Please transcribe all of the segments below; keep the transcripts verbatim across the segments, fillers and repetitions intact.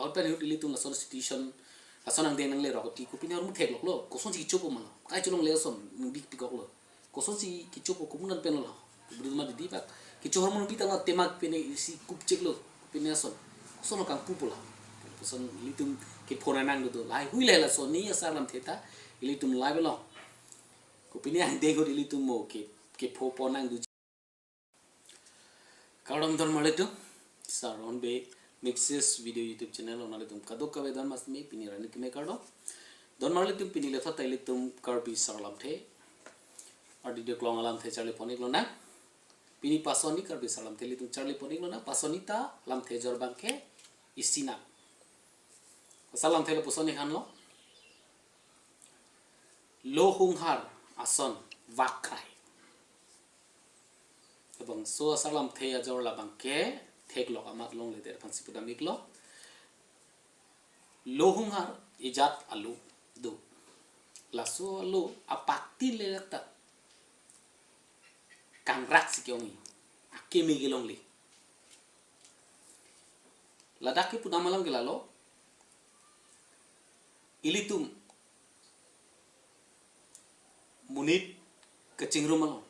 Ahut pen ahut ilitum lason situation, lason angdeng nanglerok ti kopine ahormu thekloklo. Kosonsi kechopo ma lo? Kai cholongle ason bikpikoklo. Kosonsi kechopo, komunan pen lo? Bru ma didi bak kecho ahormu bita na tema pine isi kupcheklo. Pine ason koson lo kangpupo lo? Koson ilitum kepho nangdun do. Lahai hui lahai lason ni asar lamthe ta ilitum live lo. Kopine angdeng ahut ilitum mo ke, kepho pon nangdun. Kardom donmarlitum, Sar Ronbe Mixes Video YouTube channel along nanglitum kadokave don masmi pini arni keme kardom. Donmarlitum, pini lethot ta ilitum Karbi asar lamthe, ardi de klong alamthe charli pon-ik lonang. Pini pasonni Karbi asar lamthe ilitum charli pon-ik lonang. Pasonni ta lamthe ajor abangke isi nang. Asar lamthe lapuson ikhan lo. Lohunghar ason vakrai. Labangso asar lamthe ajor labangke theklok amat longledet aphansi pudam-iklo. Lohunghar ejat alo do. Laso alo apakti le ta kangrak si ke-ongji, akeme kelongle. Ladak kepudam alam ke lalo, ilitum monit kachingrum along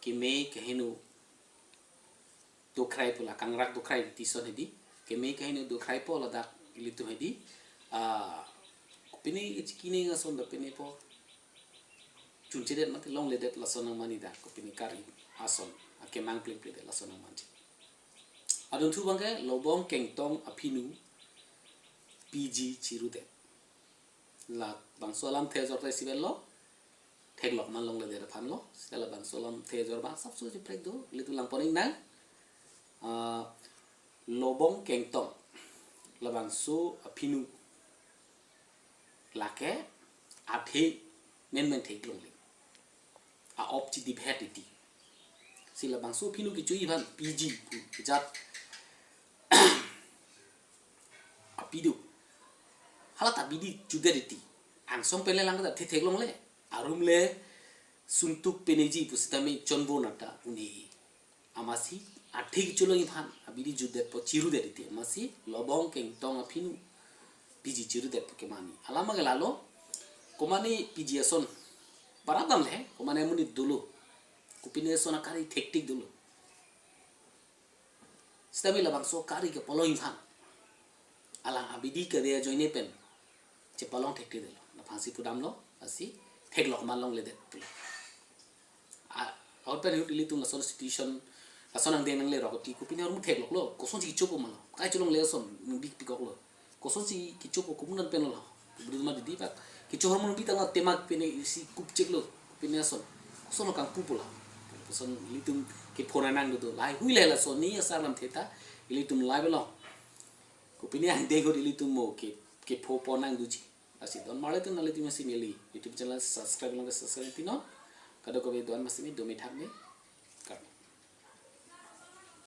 keme kaheno dokrai pu la, kangrak dokrai tison hedi, keme kaheno dokrai po ladak ilitum hedi. Ah, kopine kachekine ason da pine po chunchedet mate longledet lason nangmanji da, kopine kari ason akemang plengpledet lason nangmanji. Adunthu abangke lobong kengtong aphinu P G chirudet. Labangso alamthe ajor ta isi pen lo, theklok amat longledet aphan lo. Seta labangso alamthe ajor abang asapso cheprek do, ilitum lang pon-ik nang. Ah, lobong kengtong labangso aphinu lake athe menmen theklongle. A-op chidip het iti. Si labangso aphinu kecho-i aphan P G pu ejat api do. Hala ta bidi judet iti. Angsong pen le lang ta athe theklongle. Arum le suntuk peneji pusitame chonvo nata une. Amatsi athe kecholong aphan abidi jutdetpo, chirudet iti. Amatsi lobong kengtong aphinu P G chirudetpo kemanji. Alam abangke lalo, komatne P G ason parap damle, komatne amonit dolo, kopine ason akari thektik dolo. Sitame labangso kari kepalong aphan alang abidi kave ajoine pen chepalong thektikdetlo. Laphansi pudamlo, lasi theklok amat longledet pulo. A, ahut pen ahut ilitum lason situation, lason angdeng nanglerok ti kopine ahormu thekloklo. Kosonsi kechopo ma lo? Kai cholongle ason bikpikoklo. Kosonsi kechopo, komunan pen lo? Bru ma didi bak kecho ahormu bita na tema pine isi kupcheklo. Pine ason koson lo kangpupo lo? Koson ilitum kepho nangdun do. Lahai hui lahai lason ni asar lamthe ta ilitum live lo. Kopine angdeng ahut ilitum mo ke, kepho pon nangdunji. Lasi donmarlitum, nanglitum masimi ili YouTube channel subscribe lang, subscribe tinon. Kadokave don masimi dome thakme.